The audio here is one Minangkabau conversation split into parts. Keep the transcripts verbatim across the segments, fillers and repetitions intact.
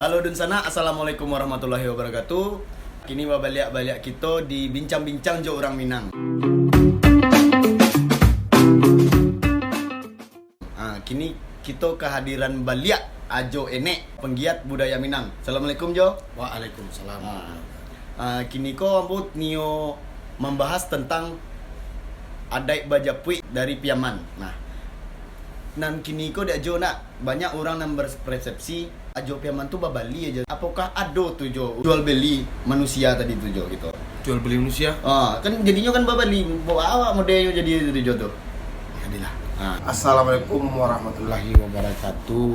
Halo dunsanak, assalamualaikum warahmatullahi wabarakatuh. Kini babaliak-baliak kito di Bincang-Bincang jo Urang Minang. Ah, kini kito kahadiran baliak Ajo Enek, panggiat budaya Minang. Assalamualaikum, Jo. Waalaikumsalam. Ah. Ah, kini ko ambo nio mambahas tantang adaik bajapuik dari Piaman. Nah, nan kini ko dek Ajo nak, banyak urang nan berpersepsi, Ajo Piaman tu babali aja. Apokah ado tu, Jo, jual beli manusia tadi tu, Jo, gitu? Jual beli manusia? Ah, kan jadinyo kan babali, awak modelnyo jadi itu, Jo, tu. Jadilah. Ah. Assalamualaikum warahmatullahi wabarakatuh.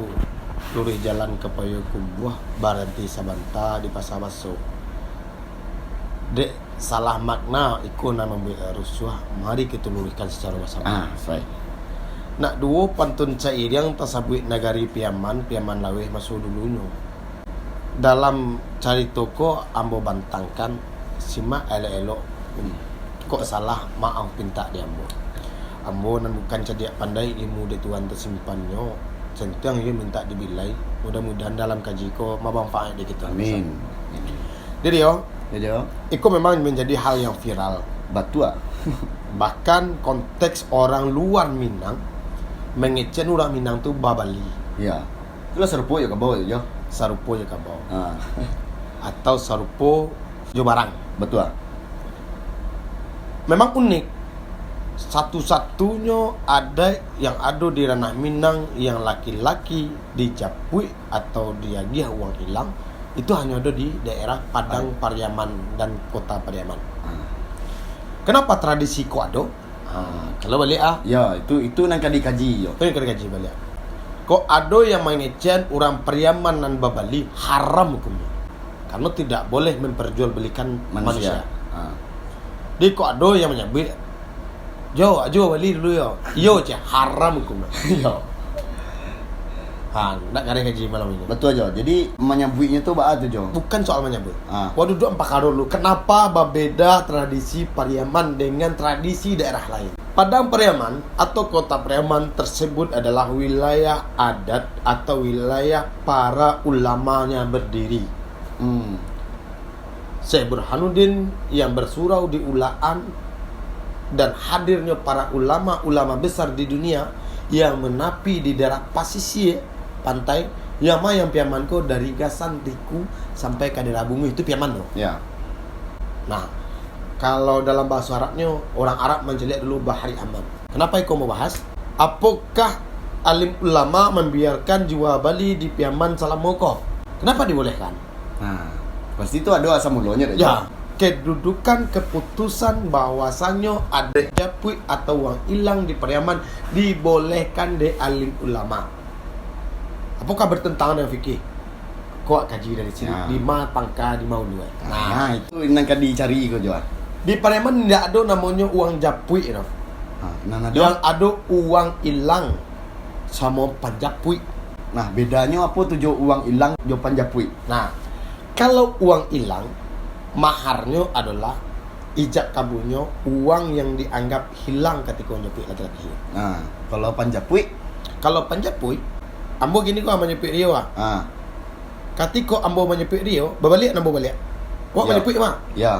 Luruih jalan ka Payokumbuah, baranti sabanta di Pasa Baso. Dek salah makna iko nan mambuek rusuah, mari kito luruihkan sacaro basamo. Ah, suai. Nak duo pantun sairiang tasabuik nagari Piaman, Piaman Laweh maso dulunyo. Dalam carito ko ambo bantangkan, simak elok-elok. Hmm. Kok salah, maaf pintak di ambo. Ambo nan bukan cadiak pandai, ilmu dek Tuhan tasimpannyo, santiang iyo mintak dibilai. Mudah-mudahan dalam kaji ko mamanfaat di kito. Amin. Jadi yo, Jadi yo. iko memang menjadi hal yang viral. Batua. Bahkan konteks orang luar Minang mangecek urang Minang tu babali. Ya. Itulah sarupo jo kabau tu, Jo. Sarupo jo kabau. Ha. Atau sarupo jo barang. Batua. Memang unik. Satu-satunyo adaik yang ado di ranah Minang yang laki-laki dijapuik atau diagiah uang ilang, itu hanyo ado di daerah Padang Pariaman dan Kota Pariaman. Ha. Kenapa tradisi ko ado? Ha, kalau baliak ah. Ya, itu, itu nan ka dikaji, Jo. Itu nan ka dikaji baliak. Kok ado yang mangecek urang Pariaman nan babali, haram hukumnyo. Karena tidak boleh memperjualbelikan Manusia. manusia. Ha. Jadi kok ado yang manyabuik, "Jo, Ajo bali dulu yo." "Iyo," ceh, haram hukumnyo. Iyo. Ha, ndak kareh kaji malam ini. Batua, Jo. Jadi, manyabuiknyo tu baa tu, Jo? Bukan soal manyabuik. Ah. Wak duduak pakaro dulu. Kenapa babeda tradisi Pariaman dengan tradisi daerah lain? Padang Pariaman atau Kota Pariaman tersebut adalah wilayah adat atau wilayah para ulamanya berdiri. Hmm. Syekh Burhanuddin yang bersurau di Ulakan dan hadirnyo para ulama-ulama besar di dunia yang menapi di daerah pasisir pantai, yang ma yang Piaman ko dari Gasan Tiku sampai ka daerah Bunguih, itu Piaman tu. Ya. Nah, kalau dalam bahaso Arabnyo, orang Arab mancaliak dulu Bahari Aman. Kenapa iko mau bahas? Apokah alim ulama mambiarkan jual bali di Piaman salamo ko? Kenapa dibolehkan? Nah, pasti tu ado asal mulonyo, dek, Ya, Jo? kedudukan keputusan bahwasanyo adaik japuik atau uang ilang di Pariaman dibolehkan dek alim ulama. Apokah bertentangan dengan fikih? Ko wak kaji dari sini, Ya. di ma pangka, di ma ulu, eh. Nah, Nah. itu nan ka dicari ko, Jo. Di Pariaman indak ado namonyo uang japuik, no. Ha, nan ado? Yang ado uang ilang samo panjapuik. Nah, bedanyo apo tu jo uang ilang jo panjapuik? Nah, kalau uang ilang, maharnyo adolah ijab kabulnyo uang yang dianggap hilang katiko manjapuik laki-laki. Nah, kalau panjapuik? Kalau panjapuik, ambo gini ko manjapuik Rio ah. Ah. Katiko ambo manjapuik Rio, babaliak ambo baliak. Wak Ya. manjapuik mah. Ya.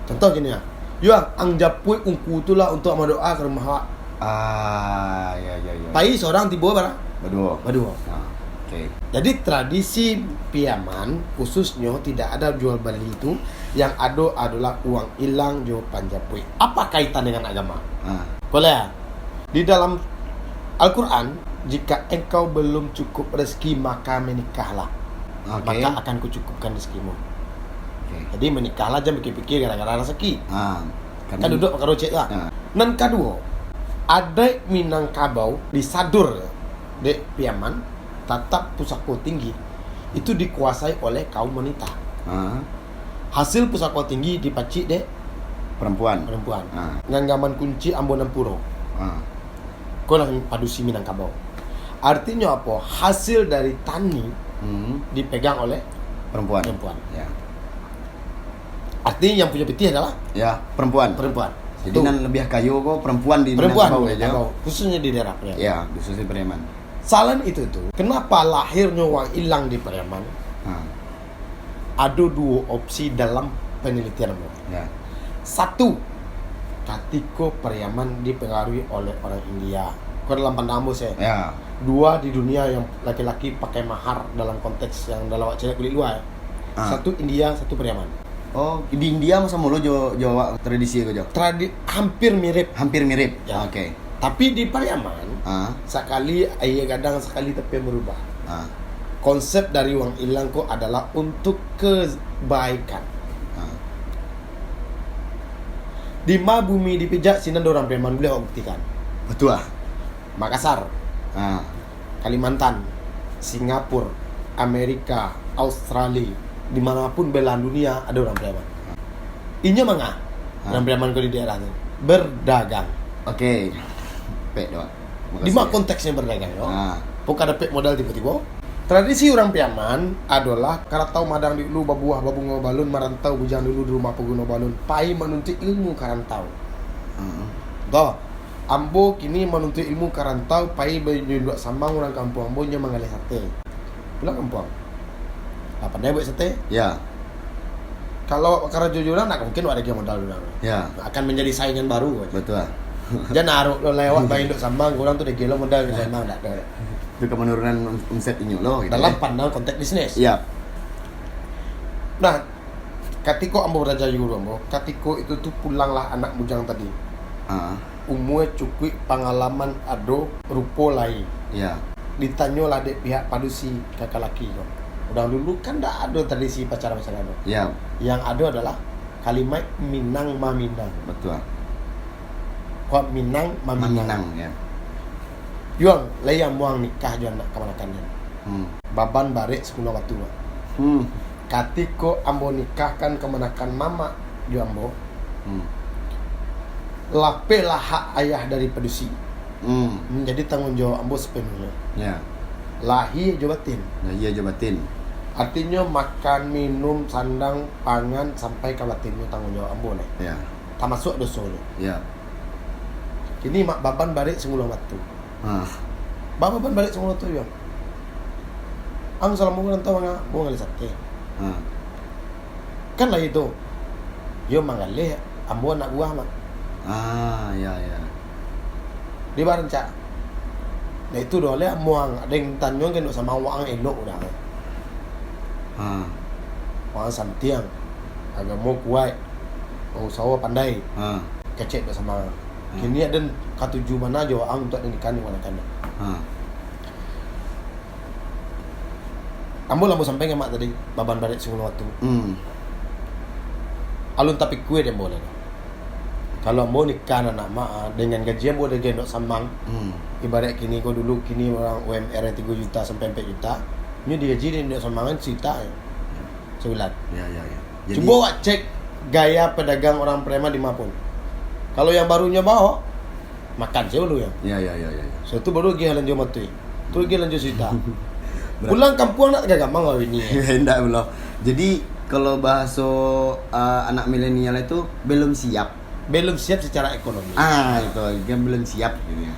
Contoh gini ah. Yo, ang japuik ungku tu lah untuak badoa ka rumah awak. Ah, ya, ya, ya. Pai sorang tibo bara? Baduo. Baduo. Ah, oke. Jadi tradisi Piaman khususnyo tidak ada jual bali itu, yang ado adolah uang ilang jo panjapuik. Apa kaitan dengan agama? Ah. Boleh ah? Di dalam Al-Quran, "Jika engkau belum cukup rezeki, maka menikahlah. Oke. Maka akan kucukupkan rezekimu." Oke. Jadi, menikahlah, jangan pikir-pikir gara-gara rezeki. Ah, Kan kan duduk pakaro cek lah. Ah. Nan kaduo, adaik Minangkabau di Sadur, dek Piaman, tatap pusako tinggi, itu dikuasai oleh kaum wanita. Ah. Hasil pusako tinggi dipacik dek Perempuan. perempuan. Ah. Ganggaman kunci ambo nan puro. Ah. Ko lah padusi Minangkabau. Artinyo apo? Hasil dari tani Hmm. dipegang oleh Perempuan. perempuan. Ya. Artinya yang punya pitih adalah Ya, perempuan. perempuan. Jadi Tu. nan lebih kayo ko perempuan di Perempuan Minangkabau, di ya, Jo? Minangkabau, khususnya di daerah Pariaman. Ya, khususnya Pariaman. Selain itu tu, kenapa lahirnyo uang ilang di Pariaman? Ha. Ado duo opsi dalam panalitian ambo. Ya. Satu, katiko Pariaman dipangaruhi oleh urang India. Ko dalam pandang ambo se. Ya. Duo di dunia yang laki-laki pakai mahar dalam konteks yang dalam awak caliak kulik lua. Ha. Satu India, satu Pariaman. Oh, di India mah samo lo jo, jo awak tradisi ko jo? Tradi-, hampir mirip. Hampir mirip. Ya. Oke. Tapi di Pariaman, Ah. sakali aia gadang, sakali tapi barubah. Ah. Konsep dari uang ilang ko adalah untuk kebaikan. Ah. Di ma bumi dipijak, sinan do urang Pariaman, buliah awak buktikan. Batua. Makassar, Ah. Kalimantan, Singapura, Amerika, Australia, di mana pun belahan dunia ado urang Pariaman. Inyo manga, Ah. urang Pariaman ko di daerah tu? Berdagang. Oke. Pek doh. Di ma Makasih. konteksnyo berdagang tu? Ah. Bukan dapek modal tibo-tibo. Tradisi urang Pariaman adolah karatau madang di ulu, babuah babungo balun, marantau bujang dulu di rumah paguno balun, pai manuntuik ilmu ka rantau. Hmm. Toh, ambo kini manuntuik ilmu ka rantau, pai bainduak samang urang kampuang ambo, nyo manggaleh sate. Pulang kampuang. Lah pandai buek sate? Ya. Kalau awak bakarajo jo urang, ndak mungkin awak dagiah modal urang. Ya. Akan manjadi saingan baru. Batua. Jan arok lo lewat bainduak samang, urang tu dagiah lo modal jo samang, ndak ado. Itu ka manurunan om-, omset inyo lo, gitu, Dalam ya. pandang konteks bisnis. Ya. Nah, katiko ambo baraja jo guru ambo, katiko itu tu pulanglah anak bujang tadi. Ah. Umua cukuik, pangalaman ado, rupo lai. Ya. Ditanyolah dek pihak padusi ka laki ko. Urang dulu kan ndak ado tradisi pacaran-pacaran tu. Ya. Yang ado adalah kalimat Minang maminang. Batua. Kuat Minang maminang. Maminang, ya. Yuang, lai amuang nikah jo anak kamanakan nian. Hmm. Baban barek saguluang batu, Bang. Hmm. Katiko ambo nikahkan kamanakan mamak jo ambo, Hmm. lapehlah hak ayah dari padusi. Hmm. Manjadi tangguang jawab ambo sapanuahnyo. Ya. Lahia jo batin. Lahia jo batin. Artinyo, makan, minum, sandang, pangan, sampai ka batinnyo tangguang jawab ambo, neh. Ya. Tamasuak dosonyo. Ya. Kini mak baban barek saguluang batu. Ha. Baban barek saguluang batu, yo. Ang salamo ko rantau manga, ambo manggaleh sate. Ha. Kan lah itu. Yo manggaleh, ambo anak buah, mak. Ah, ya, ya. Di barancak. Nah, itu doh, leh amuang, ado yang tanyo kan, dok sama wak ang elok udah. Ha. Wak ang santiang. Agamo kuaik. Usaho pandai. Ha. Kecek dek samang. Ha. Kini aden katuju mano jo ang untuak dinikah ni kamanakan. Ha. Ambo lah ambo sampaikan mak tadi, baban barek saguluang batu. Hmm. Alun tapikua dek ambo lai. Kalau ambo nikah anak mak, ah, dengan gaji ambo dagiah dek samang, Hmm. ibarat kini ko dulu, kini urang U M R tigo juta sampai ampek juta, nyo digaji dek samang kan sajuta sabulan. Ya, ya, ya. Jadi, cubo awak cek gaya padagang urang Pariaman di ma pun. Kalau yang barunyo bao, makan se dulu yo. Ya, ya, ya, ya, ya. Sudah tu baru agiah balanjo matuik. Tu agiah balanjo sajuta. Berat. Pulang kampuang ndak tagamang awak bini. Ndak pulo. Jadi, kalau bahaso, ah, anak milenial itu belum siap. Belum siap secara ekonomi. Ah, itu, dia belum siap gitu ya.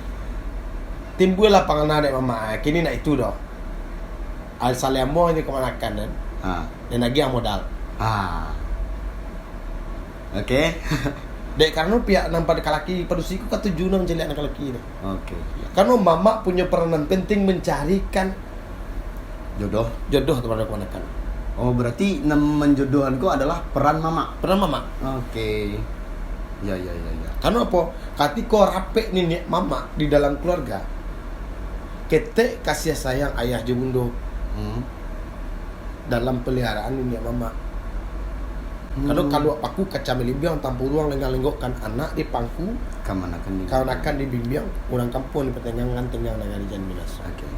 Timbullah pangana dek mamak, ah, kini ndak itu doh. Asal ambo hanyo kamanakan, kan. Ha. Dan lagi yang modal. Ha. Oke. Dek karano pihak nan pado kalaki padusi ko katuju nan mancaliak nan kalaki tu. Oke, iya. Karano mamak punyo peranan penting mencarikan Jodoh. jodoh tu pado kamanakan. Oh, berarti nan manjodohkan ko adalah peran mamak? Peran mamak. Oke. Ya, ya, ya, ya. Karano apo? Katiko rapek niniak mamak di dalam keluarga, ketek kasih sayang ayah jo bundo Hmm. dalam paliharaan niniak mamak. Karano Hmm. kaluak paku kaca malimbiang, tampuruang lenggang-lenggokkan, anak dipangku, Kamanakan di kamanakan dibimbiang, urang kampuang dipatengangkan, tenggang nagari jan binaso. Oke.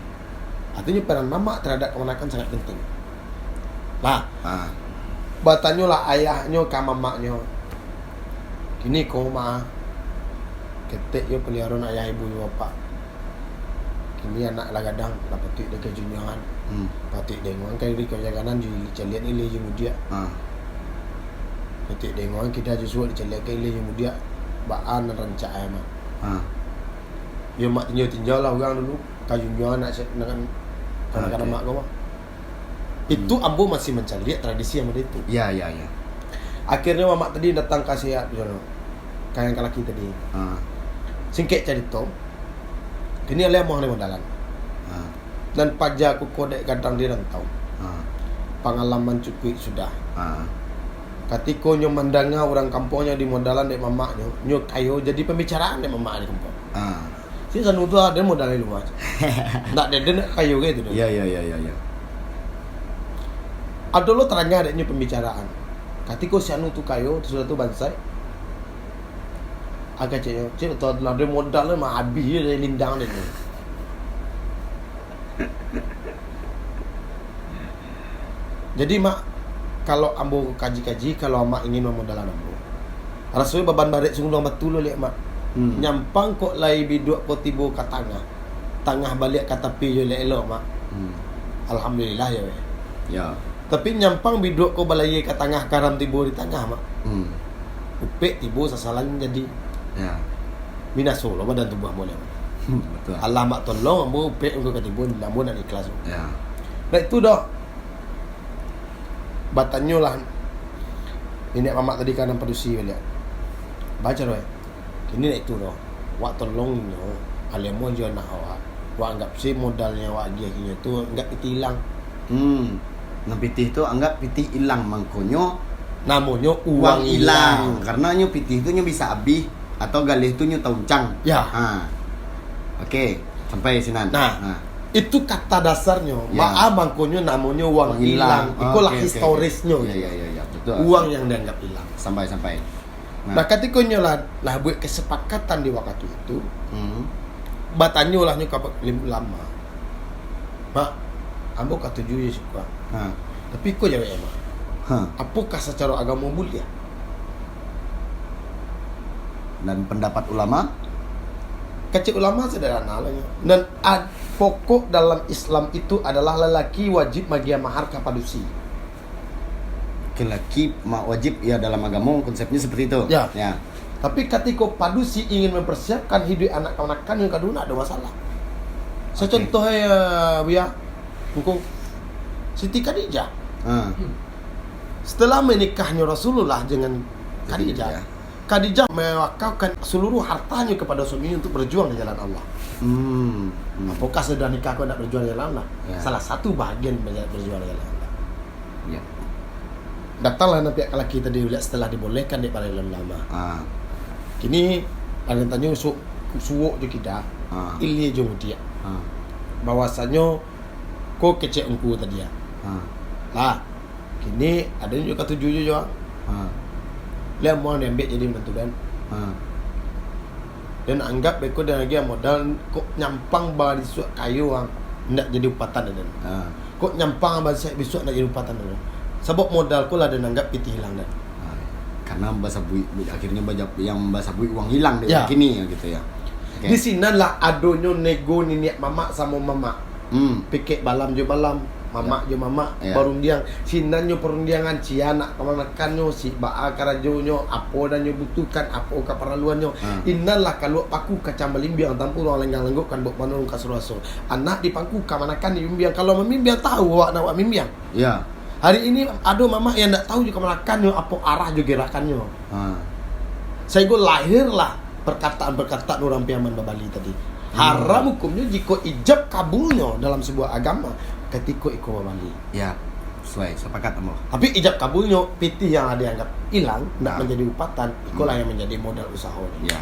Artinyo, peran mamak terhadap kamanakan sangat penting. Lah, Ah. batanyolah ayahnyo ka mamaknyo, "Kini ko, Mak, ketek yo paliharoan ayah ibu jo bapak. Kini anak lah gadang, lah patuik dek ka junjuangan. Hmm. Patuik dengoan ka diri ka jaganan, di-, dicaliak dek ilia jo mudiak. Ah. Patuik dengoan kida jo suok, dicaliak ka ilia jo mudiak. Baa nan rancak ai, Mak?" Ah. Yo, Mak, tinjau-tinjaulah urang dulu ka junjuangan anak se-, nan kan, kamanakan Oke. amak ko, Mak. Itu ambo masih mancaliak tradisi yang model itu. Ya, ya, ya. Akhirnyo mamak tadi datang ka siap jo, ka yang ka laki tadi. Ha. Singkek carito, kini alai amuah ni modalan. Ha. Nan paja kuko dek gadang di rantau. Ha. Pangalaman cukuik sudah. Ha. Katiko nyo mandanga urang kampuangnyo dimodalan dek mamaknyo, nyo kayo jadi pambicaraan dek mamak di kampuang. Ha. Si Sanu tu ado modal di lua. Ndak, den ndak kayo gitu doh. Ya, ya, ya, ya, ya. Ado lo tarangah dek nyo pambicaraan. Katiko si Anu tu kayo, sudah tu bansaik. Agak cek, cek tu ado modal mah abih je dari lindang dia ni. Jadi, Mak, kalau ambo kaji-kaji, kalau Amak ingin mamodalan ambo, rasonyo baban barek sungguang batua lo, liak, Mak. Hmm. Nyampang kok lai biduak ko tibo ka tangah, tangah baliak ka tapi jo elok-elok, Mak. Hmm. Alhamdulillah, yo, weh. Ya. Tapi nyampang biduak ko balayia ka tangah, karam tibo di tangah, Mak. Hmm. Upek tibo sasalan jadi. Ya. Binaso lo badan tubuah ambo, liak, Mak. Hmm, betul. Allah Mak tolong ambo upek ko ka tibo, ambo ndak ikhlas. Ya. Nah, itu doh. Batanyolah niniak mamak tadi ka nan padusi baliak. Baco doh, eh. Kini ndak itu doh. Wak tolong inyo, alemu jo anak awak. Wak anggap se modal nan wak agiah inyo tu anggap pitih ilang. Hmm. Nan pitih tu anggap pitih ilang, mangkonyo namonyo uang ilang. Karano nyo pitih tu nyo bisa abih, atau galeh tu nyo tauncang. Ya. Ha. Oke, sampai sinan. Nah, ha. Itu kata dasarnyo. Ya. Baa mangkonyo namonyo uang ilang. Ikolah historisnyo. Ya, ya, ya, ya, betul. Uang yang dianggap ilang. Sampai, sampai. Nah. Nah, katiko nyo lah, lah buek kesepakatan di wakatu itu, hmm, batanyolah nyo ka alim ulama. Mak, ambo katuju je suko. Ha. Tapi ko jawek, Mak. Ha. Apokah sacaro agamo buliah? Dan pendapat ulama? Kecek ulama sederhana lah nyo. Dan ad-, pokok dalam Islam itu adalah lalaki wajib magiah mahar ka padusi. Laki-laki ma-, wajib, ya, dalam agamo konsepnyo seperti itu. Ya. Ya. Tapi katiko padusi ingin mempersiapkan hiduik anak kamanakan, yang kaduo ndak ado masalah. Oke. Sacontoh, ya, Buya, engko Siti Khadijah. Ha. Setelah menikahnyo Rasulullah dengan Khadijah, Khadijah. Khadijah mewakafkan seluruh hartanyo kepada suaminyo untuk berjuang di jalan Allah. Hmm. Hmm. Apokah sudah nikah kok ndak berjuang di jalan Allah? Ya. Salah satu bahagian berja-, berjuang di jalan Allah. Ya. Datanglah nan pihak laki tadi, uliak setelah dibolehkan dek para ulama. Ah. Kini, alun tanyo su-, suok jo kida, ah, ilia jo mudiak. Ah. Bahwasanyo, ko kecek ungku tadi, ya. Ah. Lah, kini ado nyo katuju jo, jo. Ah. Lah, mau diambiak jadi mantu, kan? Ah. Dan anggap beko dan lagi modal, kok nyampang barisuak kayo ang, ndak jadi upatan, dan. Ah. Kok nyampang basuak bisuak nak jadi upatan tu. Sabab modal ko lah den anggap pitih ilang, dan. Ha, karena basabuik, akhirnyo baja-, yang basabuik uang ilang dek, ya, kini, ya, gitu, ya. Oke. Di sinan lah adonyo nego niniak mamak samo mamak. Hmm. Pikek balam jo balam, mamak, ya, jo mamak, ya, barundiang. Sinan nyo parundiangan, sia nak kamanakannyo, si baa karajonyo, apo nan nyo butuhkan, apo kaparaluannyo. Ha. Inan lah kaluak paku kacang balimbiang, tampuah urang lenggang lenggokkan, bok manurun ka suraso. Anak di pangku kamanakan dibimbiang. Kalau mamimbiang, tahu awak nak awak mimbiang. Ya. Hari ini ado mamak yang ndak tahu jo kamanakannyo, apo arah jo gerakannyo. Ha. Sahinggo lahirlah perkataan-perkataan urang Piaman babali tadi. Hmm. Haram hukumnyo jikok ijab kabulnyo dalam sebuah agama katiko iko babali. Ya, sesuai, sepakat ambo. Tapi ijab kabulnyo, pitih yang dianggap ilang, ndak, ah, manjadi upatan, ikolah, hmm, yang manjadi modal usaho. Ya.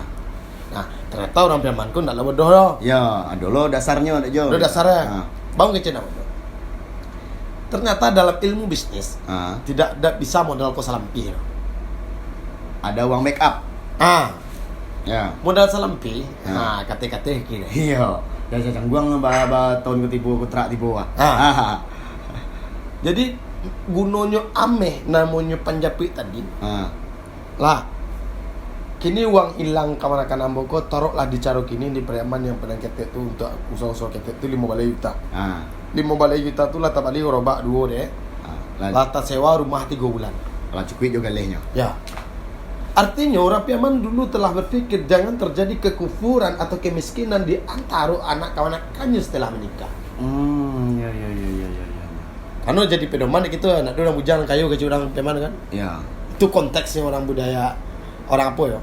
Nah, ternyata urang Piaman ko ndak lah bodoh doh. Ya, ado lo dasarnyo, dak jo? Ado dasarnyo. Ha. Bang kecek ndak bodoh. Ternyata dalam ilmu bisnis, ha, tidak, tidak bisa modal ko salampih. Ada uang backup. Ah. Ya. Modal salampih, ha, ha, kateh-kateh kini. Iyo. Dah cangguang ba, ba tahun ketibo, kontrak tibo, ah. Ha. Ha. Jadi, gunonyo ameh namonyo panjapuik tadi. Ha. Lah, kini uang ilang kamanakan ambo ko, taroklah di caro kini di Piaman yang padang ketek tu, untuk usaha-usaha ketek tu limo baleh juta. Ha. Limo baleh juta tu lah tabali garobak duo dek. Ha, lah. Lah tasewa rumah tigo bulan. Lah cukuik jo galehnyo. Ya. Artinyo, urang Piaman dulu telah berpikir jangan terjadi kekufuran atau kemiskinan di antaro anak kamanakannyo setelah menikah. Hmm, ya, ya, ya. Karano jadi pedoman dek kito, ndak ado urang bujang kayo kecek urang peman kan. Ya. Itu konteksnyo urang budaya, urang apo yo?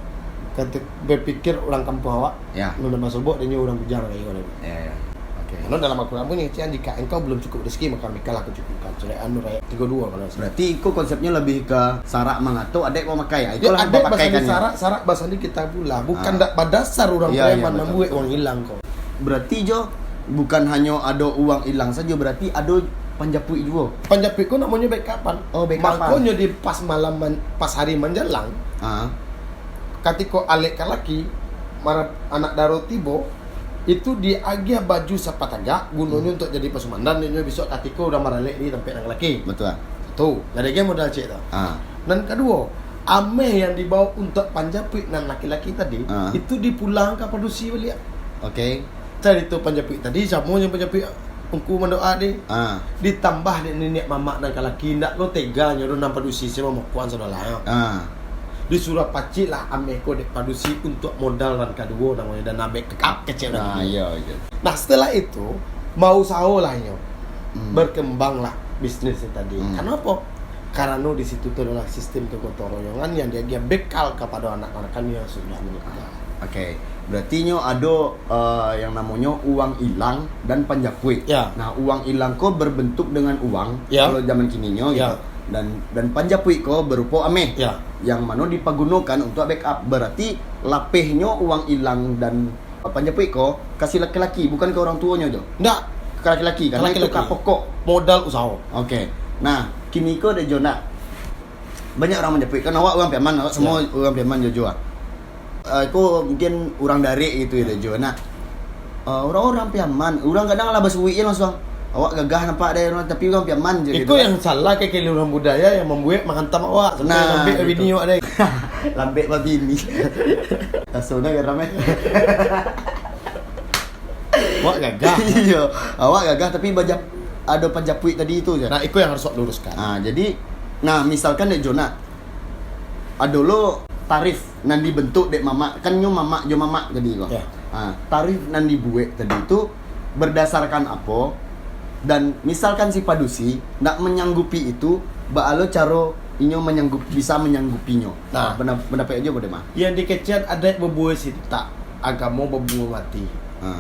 Kata, bapikir urang kampuang awak, ya, nan basobok dek inyo urang bujang kayo. Ya, ya. Oke. Karano dalam Al-Quran pun ngecek, "Jika engkau belum cukup rezeki, maka ambilkanlah kecukupkan." Surah An-Nur ayat tiga dua kalau ndak salah. Berarti iko konsepnyo lebih ke sarak mangato, adaik mamakai. Ah, ya, iko lah adaik bapakai basandi kan, ya? Sarak, sarak basandi kitabullah. Bukan, ah, ndak badasar urang, ya, ya, preman, betul, mambuek, betul, uang ilang ko. Berarti jo, bukan hanyo ado uang ilang sajo, berarti ado panjapuik juo. Panjapuik ko namonyo backup-an. Oh, backup-an. Makonyo di pas malam man-, pas hari manjalang, ah, katiko alek ka laki, mara-, anak daro tibo, itu diagiah baju sapatagak, gunonyo, hmm, untuak jadi pasumandan, inyo bisuak katiko urang maralek di tampek nan ka laki. Betul. Satu, lah diagiah modal ciek tu. Ah. Nan kaduo, ameh yang dibaok untuak panjapuik nan laki-laki tadi, ah, itu dipulangkan ka padusi baliak. Oke. Carito panjapuik tadi samo jo panjapuik Ungku Mandoa tadi. Ah. Ditambah dek niniak mamak nan ka laki, ndak lo teganyo doh nan padusi se mamokokan sadolah. Ah. Disuruah pacik lah ameh ko dek padusi untuak modal nan kaduo namonyo, dana backup kecek urang. Ah, iyo, iyo. Nah, setelah itu, bausaholah inyo. Hmm. Berkembanglah bisnis tadi. Hmm. Karano apo? Karano di situ tu adolah sistim kegotong royongan yang diagiah bekal kapado anak-anakannyo yang sudah menikah. Oke, berarti nyo ado, eh, yang namonyo uang ilang dan panjapuik. Ya. Nah, uang ilang ko berbentuk dengan uang, ya, kalau zaman kininyo gitu. Ya. Dan, dan panjapuik ko berupo ameh, ya, yang mano dipagunokan untuak backup. Berarti lapehnyo uang ilang dan panjapuik ko ka si laki-laki, bukan ka urang tuonyo jo. Ndak. Ka laki-laki, karano itu ka pokok. Modal usaho. Oke. Nah, kini ko dek jo ndak. Banyak urang manjapuik. Kan awak urang Piaman, awak samo urang Piaman jo jo ah. Eh, ko mungkin urang Darek gitu yo, dek jo. Nah, eh, urang-urang Piaman, urang kadang lah basuik je langsuang. Awak gagah nampak dek urang, tapi urang Piaman je gitu kan. Iko yang salah, kekeliruan budaya yang mambuek manghantam awak, sampai lambek babini awak dek. Lambek babini. Raso dah garam, eh. Awak gagah. Iyo, awak gagah tapi bajap-, ado panjapuik tadi tu je. Nah, iko yang harus awak luruskan. Ah, jadi, nah, misalkan dek jo ndak, ado lo tarif nan dibentuk dek mamak, kan nyo mamak jo mamak tadi ko. Ya. Ah, tarif nan dibuek tadi tu berdasarkan apo, dan misalkan si padusi ndak manyanggupi itu, baa lo caro inyo manyanggup-, bisa manyanggupinyo? Nah. Penda-, pandapek jo bagaimana? Yang dikecekan adaik babuah sintak, agamo babuah mati. Ha.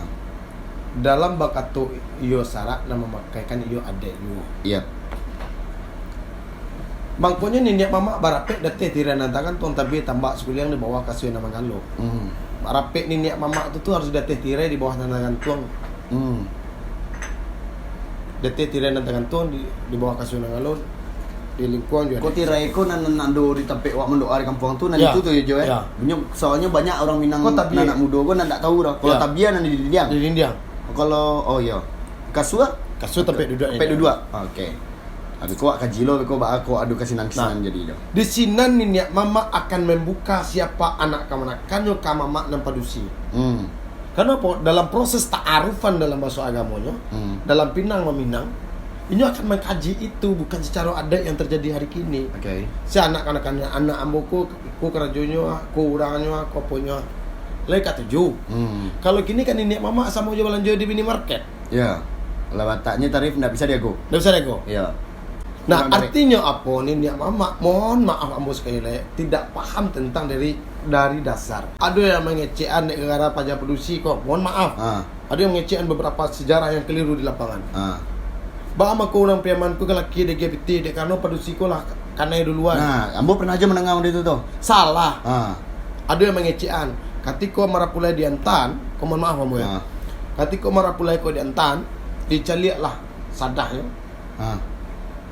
Dalam bakato iyo sarak, nan mamakaikan iyo adaik juo. Iya. Mangkonyo niniak mamak barapek dateh tirai nan tagantuang, tabia tambak sakuliang di bawah kasua nan mangalo. Hmm. Barapek niniak mamak tu, tu harus dateh tirai di bawah nan tagantuang. Hmm. Dateh tirai nan tagantuang di, di bawah kasua nan mangalo, di lingkuang juo. Ko tirai ko nan, nan ado di tampek awak mandoa di kampuang tu, nan itu tu yo, Jo, eh? Ya. Bunyo, soalnyo banyak urang Minang, ko tabia, nan anak mudo ko nan dak tahu doh. Kalau tabia nan di dindiang. Di dindiang. Kalau, oh iyo. Kasua? Kasua tampek duduak. Tampek duduak. Ah, oke. Habis ko awak kaji lo, ko baa ko ado kasinan-kasinan jadi tu. Nah, di sinan niniak mamak akan mambuka siapa anak kamanakannyo ka mamak nan padusi. Hmm. Karano apo? Dalam proses ta'arufan dalam bahaso agamonyo, hmm, dalam pinang maminang, inyo akan mangkaji itu, bukan sacaro adaik yang terjadi hari kini. Oke. Si anak kanakan, anak ambo ko, ko karajonyo, ko urangnyo, ko aponyo, lai katuju. Hmm. Kalau kini kan niniak mamak samo jo balanjo di minimarket. Ya. Lah bataknyo tarif ndak bisa diago. Ndak bisa diago. Ya. Nah, kurang dari artinyo apo niniak mamak? Mohon maaf ambo sakali lai, tidak paham tentang dari, dari dasar. Ado yang mangecekan dek gara-gara paja padusi ko, mohon maaf. Ha. Ado yang mangecekan beberapa sejarah yang keliru di lapangan. Ha. Baa mako urang Piaman ko galaki dek G P T, dek karano padusi ko lah kanai duluan. Nah, ambo pernah aja mandanga itu tu. Salah. Ha. Ado yang mangecekan. Katiko marapulai di Antan, ko mohon maaf ambo ya. Ha. Katiko marapulai ko di Antan, dicaliak lah sadahnyo. Ha.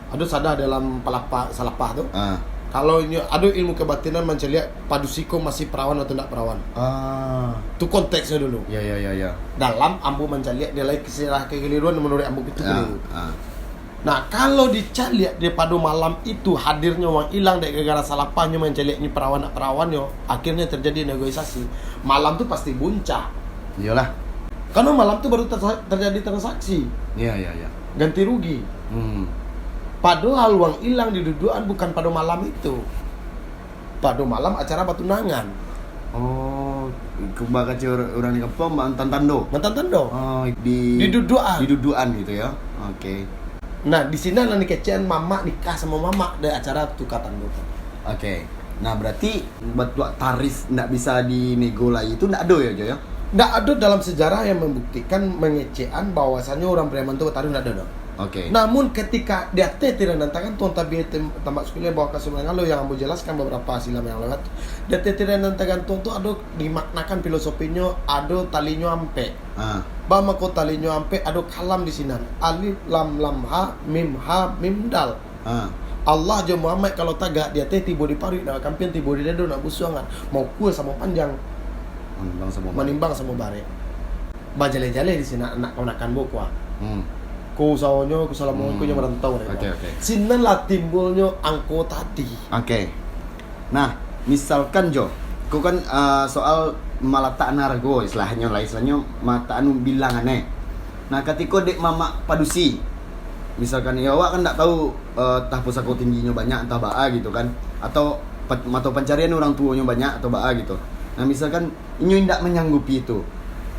Ado sadah dalam palapah, salapah tu. Ha. Kalau inyo ado ilmu kebatinan mancaliak padusi ko masih perawan atau ndak perawan. Ah. Tu konteksnyo dulu. Ya, ya, ya, ya. Dalam ambo mancaliak, dia lai kisah kekeliruan, menurut ambo itu keliru. Ya. Ah. Nah, kalau dicaliak daripado malam itu hadirnyo uang ilang dek gara-gara salapahnyo mancaliaknyo perawan ndak perawannyo, akhirnyo terjadi negosiasi. Malam tu pasti buncah. Iyolah. Karena malam tu baru tersa-, terjadi transaksi. Iya, iya, iya. Ganti rugi. Hmm. Padahal uang ilang diduduakan bukan pado malam itu. Pado malam acara batunangan. Oh, kembang kaca urang di kampung, mantan tando. Mantan tando. Oh, di, diduduakan. Diduduakan gitu ya. Oke. Nah, di sinan lah dikecekan mamak nikah samo mamak dari acara tukar tando tu. Oke. Nah, berarti bantuak tarif ndak bisa dinego lai itu ndak ado yo, Jo, yo? Ndak ado dalam sejarah yang membuktikan mangecekan bahwasanyo urang Pariaman tu batarif, ndak ado, doh. Oke. Namun, ketika di ateh tiranan tagantuang tabia tem-, tambak suku lai bawah kasur mangalo yang ambo jelaskan beberapa silam yang lewat, di ateh tiranan tagantuang tu ado dimaknakan filosofino, ado talinyo ampek. Ah. Ba mako talinyo ampek ado kalam di sinan. Alif, lam, lam, ha, mim, ha, mim, dal. Ah. Allah jo Muhammad kalau tagak di ateh tibo di paruik nak bakampiang, tibo di dado nak busuangan. Maukua samo panjang. Manimbang samo barek. Manimbang samo barek. Bajaleh-jaleh di sinan anak kamanakan bo kuah. Hmm. Ko usahonyo, ko salamonyo, ko Hmm. nyo marantau dek Oke, kuah. oke. Sinan lah timbulnyo angko tadi. Oke. Nah, misalkan jo, ko kan, ah, soal malatakan hargo, istilahnyo lah, istilahnyo malatakan bilangan, eh. Nah, katiko dek mamak padusi, misalkan, yo, awak kan ndak tahu, eh, entah pusako tingginyo banyak, entah baa gitu kan, atau pa-, mato pancarian urang tuonyo banyak atau baa gitu. Nah, misalkan inyo indak manyanggupi itu,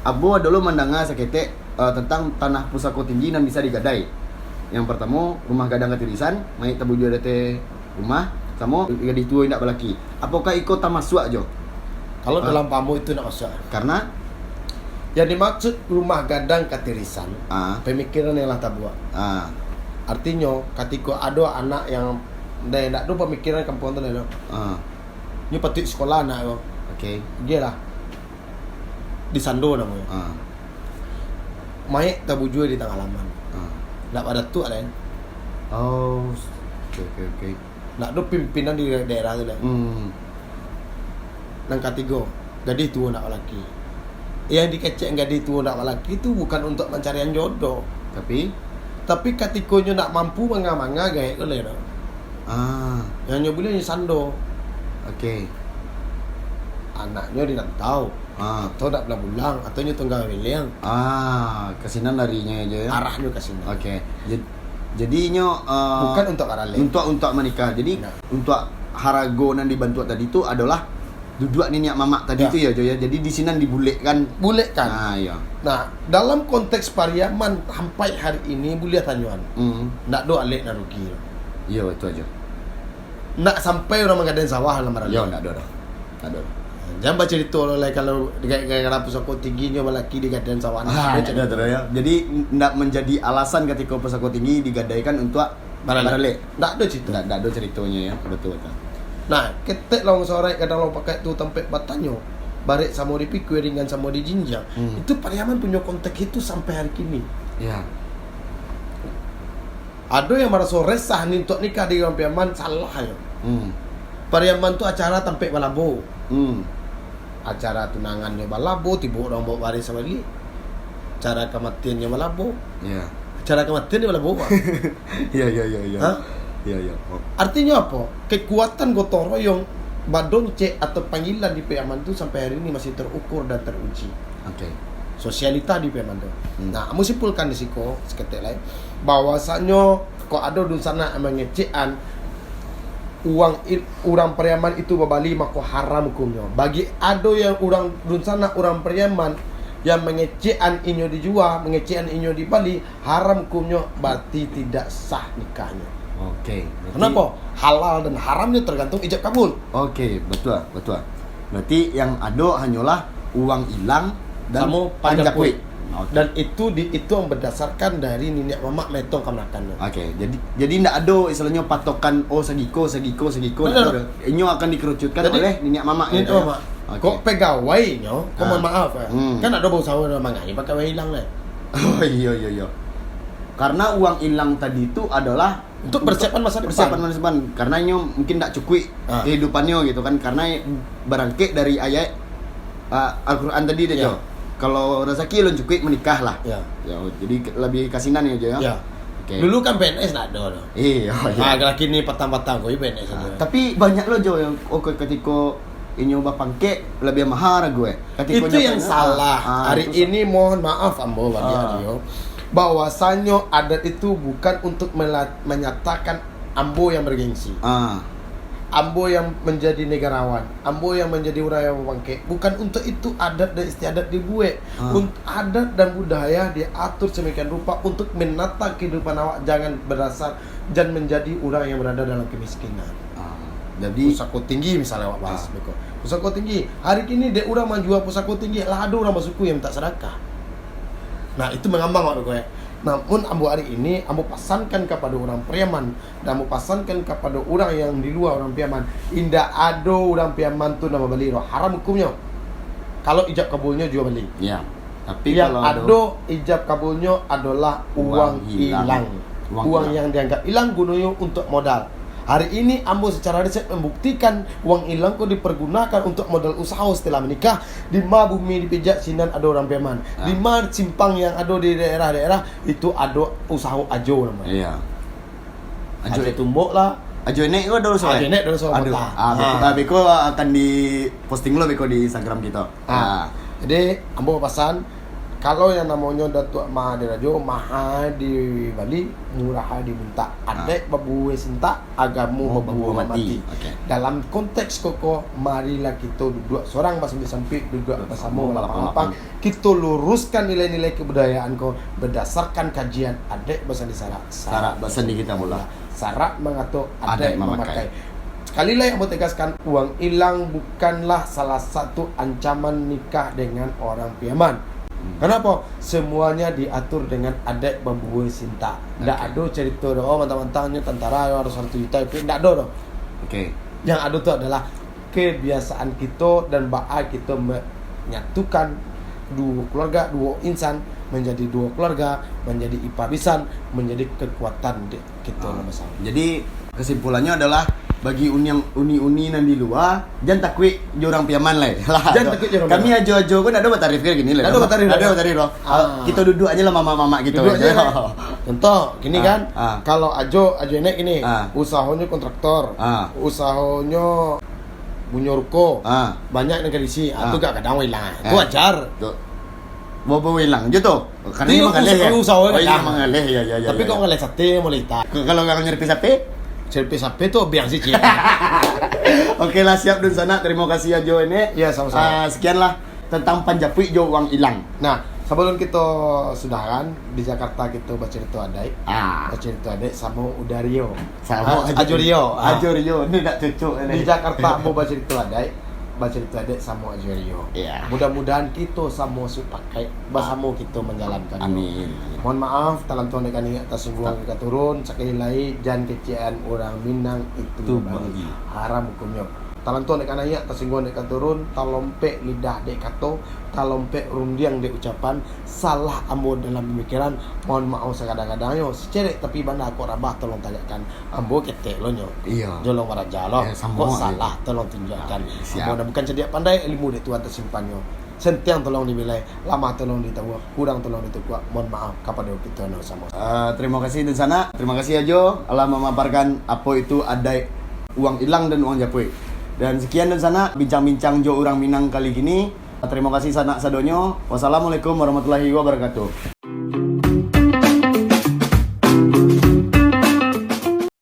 ambo ado lo mandanga saketek, eh, tantang tanah pusako tinggi nan bisa digadai. Yang partamo, rumah gadang katirisan, mayik tabujua di ateh rumah, samo gadih tuo indak balaki. Apokah iko tamasuak jo? Kalau Ah. dalam paham ambo itu indak masuak. Karena? Yang dimaksud rumah gadang katirisan, Ah. pamikiran yang lah tabuak. Ah. Artinyo, katiko ado anak yang, dai, indak ado pamikiran kampuang tu, dai, tu. Ah. Nyo patuik sikola anak tu. Oke. Dia lah. Disando namonyo. Ah. Mayik tabujua di tangah laman. Ah. Ndak badatuak lai. Oh, oke, oke, oke. Ndak ado pimpinan di daerah tu lai. Hmm. Nan katigo, gadih tuo ndak balaki. Yang dikecek gadih tuo ndak balaki tu bukan untuak mancarian jodoh. Tapi? Tapi katikonyo ndak mampu manga-manga gaek ko lai tu. Ah. Yang nyo buliah nyo sando. Oke. Anaknyo di rantau. Ah. Atau ndak pulang-pulang, atau nyo tunggang-tiliang. Ah, ka sinan larinyo jo, yo? Arahnyo ka sinan. Oke. Jad-, jadi inyo, eh, Bukan untuak baralek. untuak, untuak manikah. Jadi, Nah. untuak harago nan dibantuak tadi tu adolah duduak niniak mamak tadi Ya. tu, yo, Jo, yo. Jadi, di sinan dibulekkan. Bulekkan. Ah, iya. Nah, dalam konteks Pariaman sampai hari ini, buliah tanyoan. Hmm. Ndak ado alek nan rugi. Iyo, itu ajo. Ndak sampai urang manggadaian sawah lah maralek. Yo, ndak ado doh. Ndak ado doh. Jan bacarito lo lai kalau gara-gara pusako tinggi nyo balaki digadaian sawah. Ah, Ndak ado ndak ado, yo. Jadi, ndak manjadi alasan katiko pusako tinggi digadaikan untuak Baralek. baralek. Ndak ado carito. Ndak, ndak ado caritonyo, yo. Betul, betul. Nah, ketek lawang soraik gadang lawang pakaik tu tampek batanyo, barek samo dipikua, ringan samo dijinjiang. Hmm. Itu Pariaman punyo konteks itu sampai hari kini. Ya. Ado yang maraso resah ni untuak nikah di urang Pariaman, salah yo. Hmm. Pariaman tu acara tampek balabo. Hmm. Acara tunangan jo balabo, tibo urang bawa bareh sabalik. Acara kamatian jo balabo. Ya. Acara kamatian jo balabo, Pak. Ya, ya, ya, ya. Hah? Ya, ya. Oh. Artinyo apo? Kekuatan gotong royong badoncek atau panggilan di Pariaman tu sampai hari ini masih terukur dan teruji. Oke. Sosialita di Pariaman tu. Hmm. Nah, ambo simpulkan di siko, saketek lai, bahwasanyo kok ado dunsanak mangecekan uang il-, urang Pariaman itu babali, mako haram hukumnyo. Bagi ado yang urang dunsanak, urang Pariaman yang mangecekan inyo dijua, mangecekan inyo dibali, haram hukumnyo, berarti tidak sah nikahnyo. Oke, berarti Kenapa? Halal dan haramnyo tergantung ijab kabul. Oke, betul, betul. Berarti yang ado hanyolah uang ilang dan Samo panjapuik. panjapuik. Oke. Dan itu di, itu yang berdasarkan dari niniak mamak metong kamanakan tu. Oke, jadi, jadi ndak ado istilahnyo patokan, oh, sagiko, sagiko, sagiko, Ndak ndak ado. ado. Inyo akan dikerucutkan Jadi, oleh niniak mamak niniak gitu, ya? mamak. Oke. Kok pegawainyo, kok Ah. mohon maaf, ya. Hmm. Kan ado bausaho ado mangai pakai uang ilang, ya. Oh, iyo, iyo, iyo. Karena uang ilang tadi tu adalah Untuk persiapan masa depan. Persiapan masa depan. Karena inyo mungkin ndak cukuik Ah. kehidupannyo gitu kan. Karena barangkek dari ayat, ah, Al-Quran tadi tu, Ya. Jo. Kalau rasaki alun cukuik, manikah lah. Ya. Ya, jadi ke-, lebih ka sinan yo, Jo, ya? Ya. Oke. Dulu kan P N S ndak ado doh. Iyo, iyo. Ah, laki ni patang-patang ko, P N S Ah, ado. tapi banyak lo, Jo, yang, oh, ke-, katiko inyo bapangkek, lebih mahal ragu, eh. Katiko Itu nyo yang P N S, salah. ah, ah, Hari itu sa- ini mohon maaf ambo baliak Ah. dio, bahwasanyo adat itu bukan untuk mela-, menyatakan ambo yang bergengsi. Ah. Ambo yang manjadi negarawan, ambo yang manjadi urang yang bapangkek. Bukan untuak itu adat dan istiadat dibuek. Ha. Un-, adat dan budaya diatur samikian rupa untuak menata kahidupan awak, jangan badasar, jan manjadi urang yang barada dalam kamiskinan. Ha. Jadi pusako tinggi misalnyo awak bahas beko. Pusako tinggi. Hari kini dek urang manjua pusako tinggi, lah ado urang basuku yang mintak sadakah. Nah, itu mangambang awak beko, eh. Namun ambo hari ini, ambo pasankan kapado urang Pariaman, dan ambo pasankan kapado urang yang di lua urang Piaman, indak ado urang Piaman tu nan babali doh, haram hukumnyo. Kalau ijab kabulnyo jua bali. Ya. Tapi yang kalau ado ado ijab kabulnyo adolah uang uang hilang. Hilang. Uang Uang hilang. Yang dianggap hilang gunonyo untuak modal. Hari ini ambo secara riset membuktikan uang hilang ko dipergunakan untuak modal usaho setelah menikah. Di ma bumi dipijak sinan ado urang Piaman. Ah. Di ma simpang yang ado di daerah-daerah itu ado usaho Ajo namonyo. Iya. Ajo Ajo Tumbok lah. Ajo Enek ko ado usaho, Ajo eh? Enek ado usaho. Ado. Kota. Ah, beko, ah, beko akan di posting lo beko di Instagram kito. Ah. Ah. Jadi, ambo pasan, kalau yang namonyo Datuak Mahadirajo, maha dibali, murah dimintak. Ah. Adaik babuweh sintak, agamo Mo babuweh babuweh mati. Mati. Oke. Dalam konteks koko, marilah kito duduak sorang basampik-sampik, duduak Duduak basamo basamo balapang-lapang. balapang-lapang. Kito luruskan nilai-nilai kebudayaan ko badasarkan kajian adaik basandi sarak. Sarak basandi kitabullah. Sarak mangato adaik Adaik mamakai. mamakai. Sekali lai ambo tegaskan, uang ilang bukanlah salah satu ancaman nikah dengan orang Piaman. Hmm. Kenapa? Semuanya diatur dengan adaik babuweh sintak. Ndak Oke. ado carito doh, oh, mantang-mantangnyo tantara harus saratus juta, ndak ado doh. Oke. Yang ado tu adalah kebiasaan kito dan baa kito manyatukan duo keluarga, duo insan manjadi duo keluarga, manjadi ipa bisan, manjadi kekuatan dek kito Ah. nan basamo. Jadi, kesimpulannyo adalah bagi uni-, uni-uni nan di lua, jan takuik jo urang Piaman lai. Lah, Jan tu. takuik jo urang Kami Piaman. ajo-ajo ko ndak ado batarif kayak gini lah. Ndak ado batarif, Ndak ado ndak? batarif, bro. Ah. Kito duduk aja lah mamak-mamak kito Duduk aja. aja. Contoh, gini Ah, kan, ah. kalau Ajo, Ajo Enek gini, Ah. usahonyo kontraktor, Ah. usahonyo punyo ruko, Ah. banyak nan ka diisi, ah, Ah. tu gak kadang urang ilang. Tu Ah. wajar. Tu. Bobo ilang je tu. Karena Dia memang ngalih, usaha, ya? usaha Oh, iya, kadang. memang ngalih, ya, ya, ya, Tapi ya, kalau ya. ngalih sate, mulai tak. K-, kalau ngalih nyeripis sapi? Nyeripis sapi tu biang sih, Cik. Oke lah, siap, Dunsanak. Terima kasih, Ajo, ini. Ya, sama-sama. Ah, sekianlah tentang panjapuik jo uang ilang. Nah, sebelum kita sudahan, di Jakarta kita bacerita adaik. Ah. Bacerita adaik sama Udario. Sama Ah, Ajo Ajo Rio. Rio. Ah. Ajo Rio, ni nak cocok ni. Di Jakarta ambo bacarito adaik, bacarito adaik samo Ajo Rio. Iya. Mudah-mudahan kito samo sapakaik, basamo kito manjalankan. Amin. Mohon maaf, talantuang dek kaniak tasingguang Tetap. dek katurun, sakali lai jan kecek-an urang Minang itu Itu bagi. bagi. Haram hukumnyo. Talantuang dek kaniak tasingguang dek katurun, talompek lidah dek kato, talompek rundiang dek ucapan, salah ambo dalam pamikiran, mohon maaf sagadang-gadangnyo. Sicerek tapi bana kok rabah, tolong tagakkan. Ambo ketek lo nyo. Iya. Jolong maraja lo. Eh, samo Kok aja. salah, tolong tunjukkan. Ah, siap. Ambo nan bukan cadiak pandai, ilmu dek Tuhan tasimpannyo. Sentiang tolong dibilai, lamah tolong ditawua, kurang tolong ditukuak. Mohon maaf kapado kito nan samo. Ah, terima kasih Dunsanak. Terima kasih Ajo, Allah memaparkan apo itu adaik uang ilang dan uang japuik. Dan sekian Dunsanak, bincang-bincang jo urang Minang kali kini. Terima kasih sanak sadonyo. Wassalamualaikum warahmatullahi wabarakatuh.